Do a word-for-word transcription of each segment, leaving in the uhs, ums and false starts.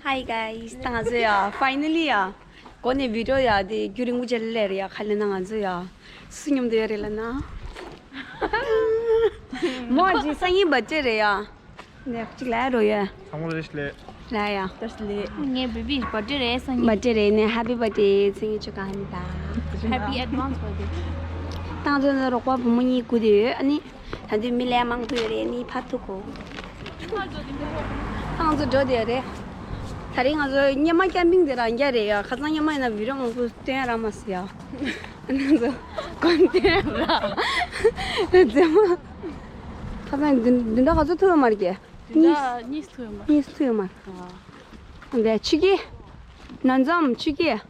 Hi guys, ད་ང་ཚོ་ཡ་finally ཡ་གོ་ནས་video ཡ་དེ་རྒྱུན་རིང་པོ་ཅིག་ལས་རེད་ཡ། ཁ་ལེ་ན་ང་ཚོ་ཡ་སུ་མཉམ་དུ་ཡོད་རེད་ལ་ན། མོ་ཅི་སང་ཉིན་birthday རེད་ཡ། ནས་གཅིག་ལ་རོ་ཡ། ཚང་མ་རེ་ཞིག་ལས། ལ་ཡ། ཏོ་ཞིག་ལས། ངའི་baby birthday རེད་སང་ཉིན། Birthday རེད་ནས་happy birthday སང་ཉིན་ཆུ་ག་ཧ་མི་ད། Happy advance birthday. ད་ང་ཚོ་ནས་རོགས་པ་བུ་མོ་གཉིས་སྒུག་བསྡད་ཡོད། ཨ་ནི་ད་དུང་མི་ལས་མང་པོ་ཡོད་རེད། ནི་ཕར་ཐུག་གོ། ད་ང་ཚོ་འགྲོ་བསྡད་ཡོད་རེད། ད་རིང་ང་ཚོ་སྔོན་མ་camping དེ་རང་རྒྱ་རེད་ཡ། ཁ་སང་སྔོན་མ་ཡིན་ན་video མང་པོ་སྟོན་ཡ་རག་མ་སོང་ཡ། ང་ཚོ་content ར་རྫུན་མ། ཁ་སང་བདུན་བདུན་ཕྲག་ག་ཚོད་ཐུབ་ཡོད་མ་རེད་ཀྱི། གཉིས། གཉིས་ཐུབ་ཡོད་མ། གཉིས་ཐུབ་ཡོད་མ། ཨ། འདི་ཆུ་སྐྱེས། ན་འཛོམས་ཆུ་སྐྱེས།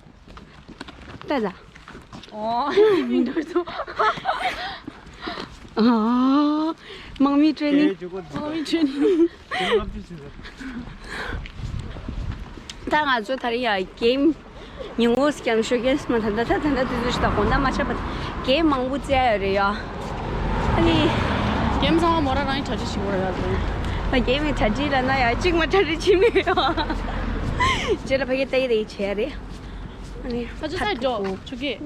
ལྟ་ད། ཨོ། མི་འགྲོ་ཚོ། ཨ། དམག་མི་training། དམག་མི་training། ད་ང་ཚོ་ད་རེས་ཡ་game ཉིན་མོ་scam showcase མ་ད་ད་ད་ད་ད་དུས་ཚོད་ཞིག་དང་དགོང་དག་མ་ཆགས་པ་game མང་པོ་རྩེ་ཡ་ཡོད་རེད་ཡ། ཨ་ནི་game ཚང་མ་མོ་རང་རང་གི་གྲ་སྒྲིག་བྱེད་དགོས་རེད་ཡ། ད་game ཡི་གྲ་སྒྲིག་ལ་ན་ཡ་གཅིག་མ་གྲ་སྒྲིག་བྱེད་མེད་ཡ། རྗེས་ལ་ཕ་གི་ལྟ་ཡི་ལྟ་ཡི་བྱེད་ཡ་རེད། ཨ་ནི་ཕ་ཆུ་ཚ་འགྲོ་ཆུ་སྐྱེས།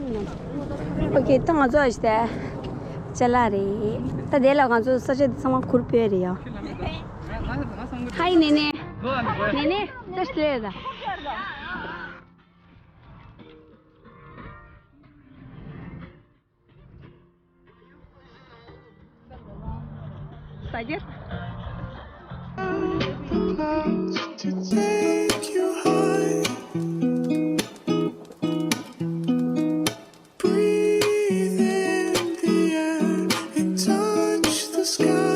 ཨོ་ཁེ། ད་ང་ཚོ་ཨ་ཞི་ད་ཅ་ལག་རེད། ད་དེ་ལ་ང་ཚོ་ས་ཆ་དེ་ཚང་མ་ཁུར་སྤོས་རེད་ཡ། ཧའི་ནེ་ནེ། ནེ་ནེ། ད་ཤི་ལེ་ད། ད་གེར། Breathe in the air and touch the sky.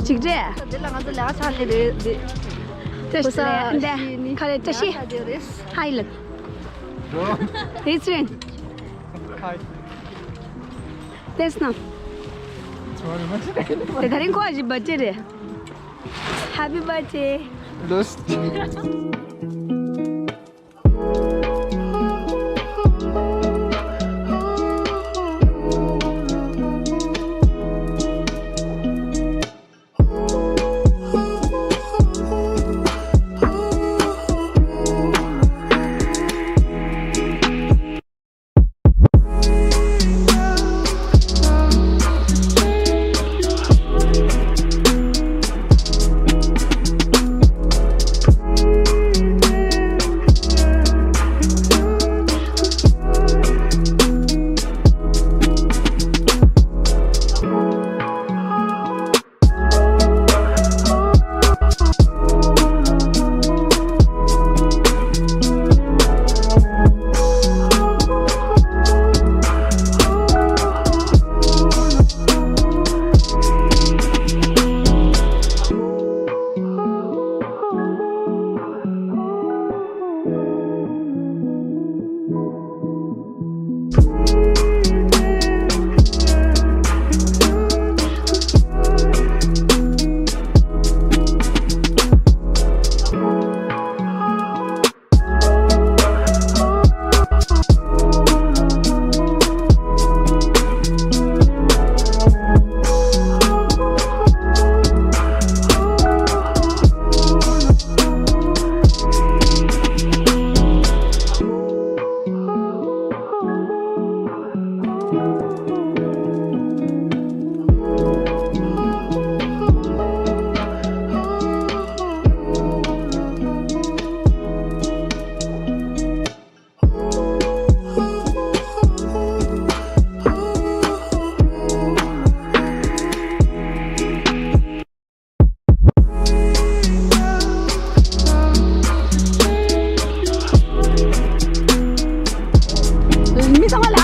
ཅིག་རེད། དེ་ལ་ང་ཚོ་ལས་ཀ་ཆགས་ནི་རེད་འདི། བཀྲ་ཤིས་བདེ་ལེགས། འདི་ཁ་རེད། བཀྲ་ཤིས། ཧའི་ལབ། Hi ལབ། It's rain. Hi. That's not. དེ་ད་རིང་ཁོ་ཨ་ཞི་birthday རེད། Happy birthday.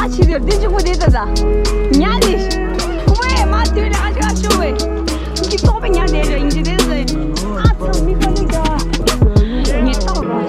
ཨ་ཕྱི་དེར་འདི་གཅིག་པོ་དེ་ད་ད། ཉལ་ནི། ཁོ་བས་མ་དུས་ལ་ཨ་ཅག་ཤོ་བས། ཁྱི་ཏོག་པའི་ཉལ་དེ་རེད་ཨིན་ཇི་དེ་ཟེར། ཨ་ཚ་མི་ཁ་ལི་ཀ། ཉལ་ཏོག་རོ།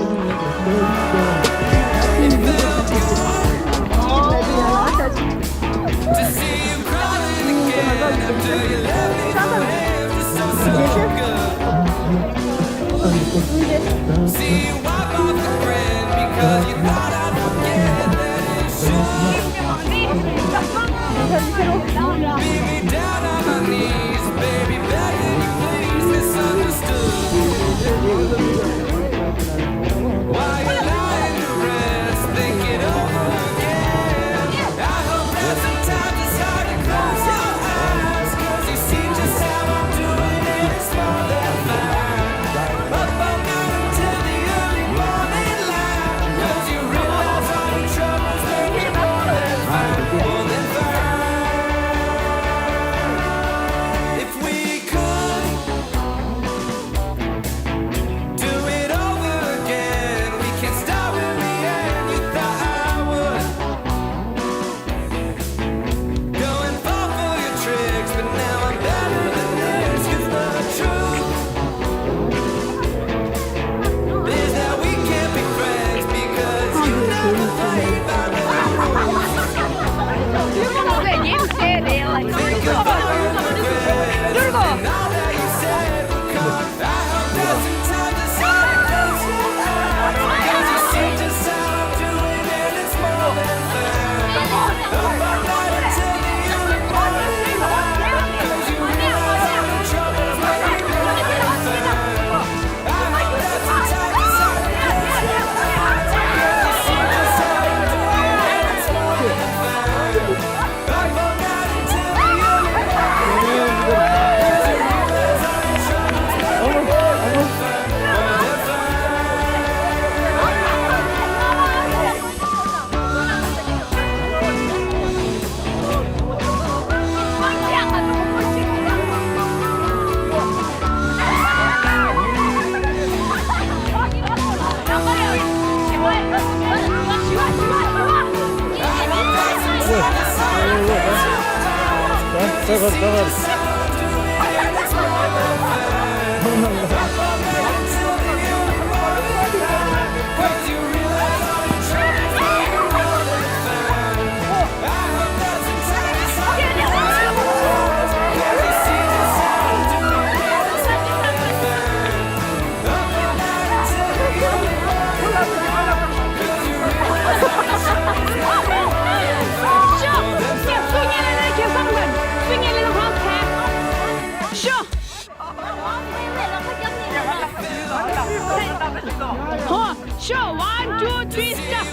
ཧོ། ཤོ། One, two, three, stop.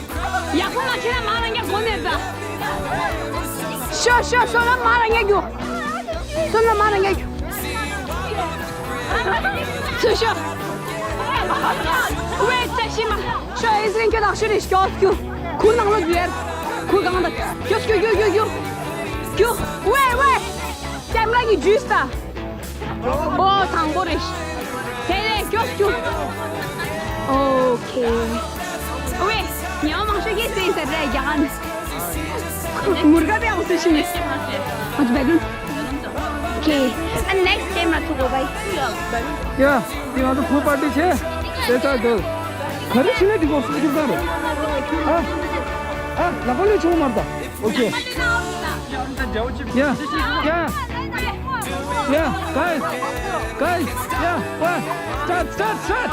ཡག་པོ་མ་བྱས་ན་མ་རང་རྒྱ་གོ་མེད་པ། ཤོ་ཤོ་ཤོ་ལ་མ་རང་རྒྱ་རྒྱུ། ཤོ་ལ་མ་རང་རྒྱ་རྒྱུ། ཚུ་ཤོ། ཝེ་ཏ་ཤི་མ། ཤོ་ཨེ་ཟི་རིང་ཁྱོད་དང་ཤོ་རེ་ཤོ་སྐྱུ། ཁུར་ནང་ལོ་རྒྱུ་ཡར། ཁུར་གང་དང་སྐྱུ་སྐྱུ་སྐྱུ་སྐྱུ་སྐྱུ། སྐྱུ། ཝེ་ཝེ། ཀེམ་ར་གི་ཇུས་ད། ཨོ་དང་པོ་རེད། དེ་ལས་སྐྱོ་སྐྱོ། ཨོ་ཁེ། ཝེ། ཉི་མ་མང་ཤོས་ཀྱིས་སེམས་ཟེར་རེད་རྒྱ་གར་ནས། མུར་ག་པའི་ཨང་སུ་ཤི་ནས། ཨོ་ཙི་བེ་ལུན། ཨོ་ཁེ། ཨ་ནེག་སི་ཊི་ཀེམ་ར་ཐུག་གོ་བའི། ཡ། དེ་ང་ཚོ་ཕུ་པར་ཊི་བྱས། དེ་ལྟར་འདུག་ག་རེ་བྱས་ན་འགྲིག་གོ་སུ་ཁྱེར་ས་རེད། ཨ། ཨ། ལག་པ་ལས་ཆུང་མར་ད། Okay. Yeah. Yeah. Yeah. Guys. Guys. Yeah. One. Start. Start. Start.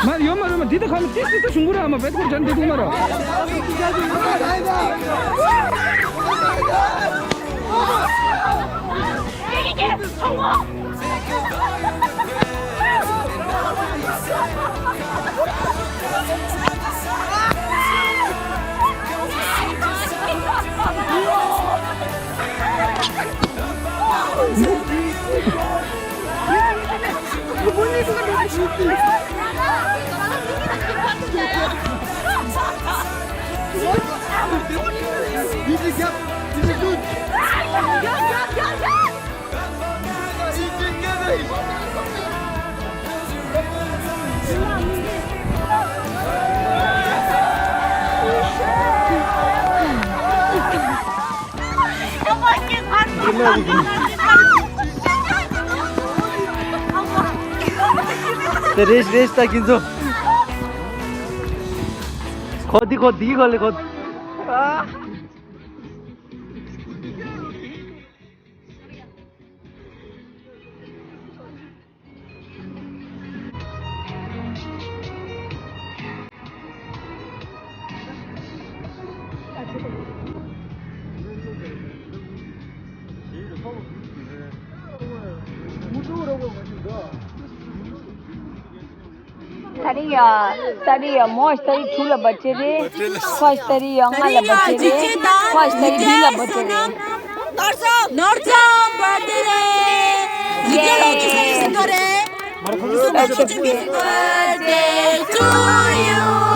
མ་ཡོད་མ་རེད་མ། འདི་ད་ཁ་མི་ཏིས་ཏིས་ད་བྱུང་གི་རེད་མ། བེད་སྐོར་བྱས་ན་འདི་ཐུག་མ་རེད། དེ་རེས་རེས་ད་ཀིན་ཚོ། ཁོ་འདི་ཁོ་འདི་ཁོ་ལེ་ཁོ། ད་རེས་ཡ། ད་རེས་ཡ་མོ་ད་རེས་དྲུག་ལ་བར་ཆད་རེད། ཁོ་ད་རེས་ཡ་ལྔ་ལ་བར་ཆད་རེད། ཁོ་ད་རེས་བདུན་ལ་བར་ཆད་རེད། ནོར་ཚང་བར་ཐེ་རེད། ཡེ། Happy birthday to you.